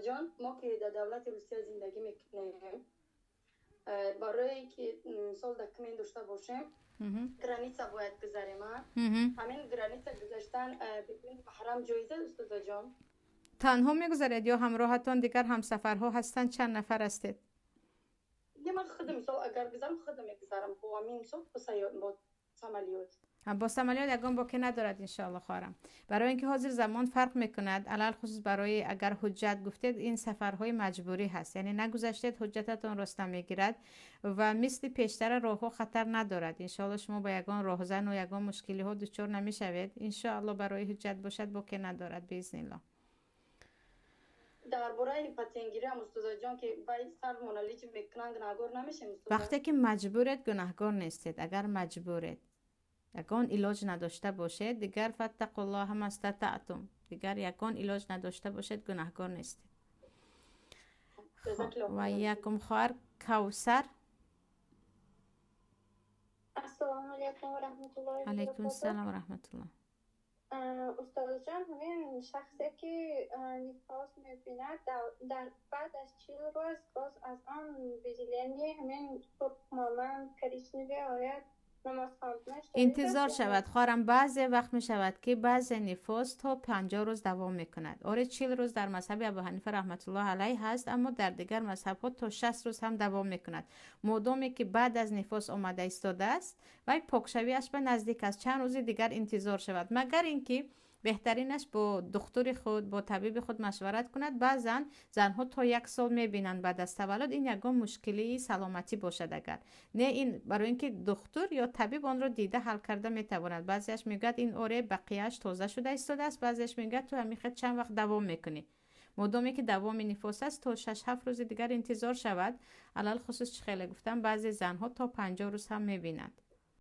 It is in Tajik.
Устозаҷон, мо ки дар давлати Русия зиндагӣ мекунем, барое ки мисол документ дошта бошем, граница бояд гузарем. Ҳамин граница гузаштан бидуни маҳрам ҷоиз аст, устозаҷон? Танҳо мегузаред ё ҳамроҳатон дигар ҳамсафарҳо ҳастанд? Чанд нафар ҳастед? Не, ман худам, мисол, агар гузарам, худам мегузарам бо ҳамин, мисол, бо самолёт. Бо самолёт ягон боке надорад, иншоалло, хоҳарам, барои ин ки ҳозир замон фарқ мекунад. Алалхусус барои агар ҳуҷҷат гуфтед, ин сафарҳои маҷбурӣ ҳаст, яъне нагузаштед, ҳуҷҷататон роста мегирад ва мисли пештара роҳҳо хатар надорад. Иншоалло, шумо ба ягон роҳзану ягон мушкилиҳо дучор намешавед. Иншоалло, барои ҳуҷҷат бошад, боке надорад, биизнилло. Дар бораи патентгириам, устозаҷон, ки бай сармона лич мекунанд, гунаҳгор намешем, устоза? Вақте ки маҷбуред, гунаҳгор нестед. Агар маҷбуред, ягон илоҷ надошта бошед, дигар فاتقوا الله ما استطعتم. Дигар ягон илоҷ надошта бошед, гунаҳгор нестед. Ва якум, хоҳар Кавсар. Ассалому алайкум ва раҳматуллоҳи. Алайкум ассалом ва раҳматуллоҳ. Устозҷон, ҳамин шахсе ки нифос мебинад, дар баъд аз 40 рӯз боз аз он выделение ҳамин монанд коричневый ояд. Интизор шавад, хоҳарам. Баъзе вақт мешавад, ки баъзе нифос то 50 рӯз давом мекунад. Оре, 40 рӯз дар мазҳаби Абу Ҳанифа раҳматуллоҳ алайҳ ҳаст, аммо дар дигар мазҳабҳо то 60 рӯз ҳам давом мекунад. Модоме ки баъд аз нифос омада истодааст, вай покшавиаш ба наздик аст, чанд рӯзи дигар интизор шавад. Магар ин ки беҳтаринаш бо духтури худ, бо табиби худ машварат кунад. Баъзан занҳо то як сол мебинанд баъд аз таваллуд, ин ягон мушкилии саломатӣ бошад. Агар не, ин барои ин ки духтур ё табиб онро дида ҳал карда метавонад. Баъзеаш мегӯяд, ин оре, бақияаш тоза шуда истодааст, баъзеаш мегӯяд, ту ҳамин хел чанд вақт давом мекунӣ. Модоме ки давоми нифос аст, то 6-7 рӯзи дигар интизор шавад. Алалхусус, чӣ хеле гуфтам, баъзе занҳо то 50 рӯз ҳам мебинанд.